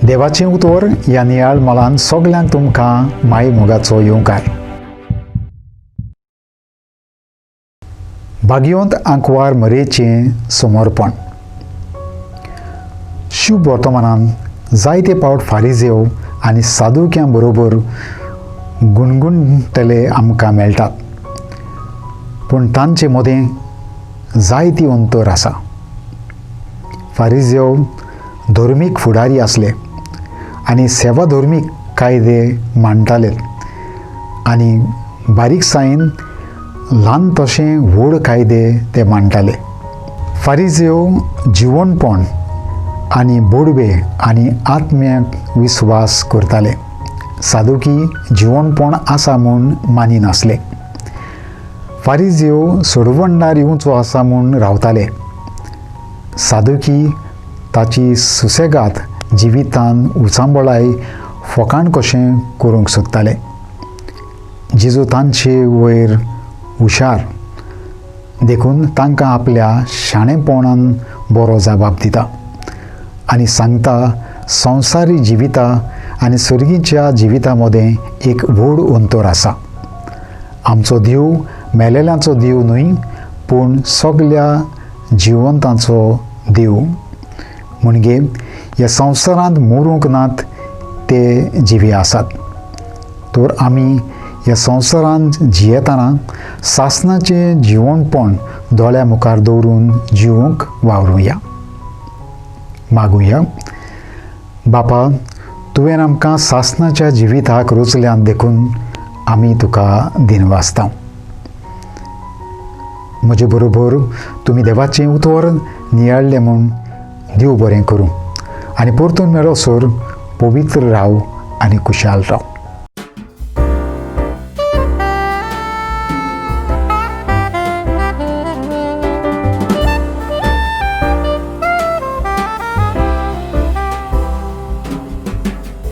देवाचें उतर ह्या नियाळ मळान सगल्यांक तुमकां माई मोगाचो येवकार. भाग्यवंत आंकवार मरेचें समर्पण. शुभ वर्तमानान जायते पावट फारिजेव आनी साधुक्यां बरोबर गुणगुणटले आमकां मेळटात, पूण तांचे मदें जायती अंतर आसा. फारिजेव धर्मीक फुडारी आसले आनी सेवा धर्मीक कायदे मांडटाले आनी बारीकसायेन ल्हान तशें व्हड कायदे ते मांडटाले. फारिजेव जिवनपण आनी बोडवे आनी आत्म्याक विस्वास करताले. सादुकी जिवनपण आसा म्हूण मानिनासले. फारिजेव सोडवणदार येवचो आसा म्हूण रावताले. सादुकी ताची सुसेगात जिवितान उचांबळाय फोकाण कशें करूंक सोदताले. जेजू तांचे वयर हुशार देखून तांकां आपल्या शाणेपणान बरो जबाब दिता आनी सांगता, संवसारी जिविता आनी सर्गीच्या जिविता मदें एक व्हड अंतर आसा. आमचो देव मेलेल्यांचो देव न्हय, पूण सगल्या जिवंतांचो देव. म्हणजे ह्या संवसारांत मरूंक नात ते जिवी आसात. तर आमी ह्या संवसारांत जियेतना सासणाचें जिवनपण दोळ्या मुखार दवरून जिवूंक वावरुया. मागुया. बापा, तुवें आमकां सासणाच्या जिविताक रचल्यात देखून आमी तुका दिनवासता. म्हजे बरोबर तुमी देवाचें उतर नियाळ्ळें म्हूण देव बरें करूं आनी परतून मेळोसर पवित्र राव आनी खुशाल राव.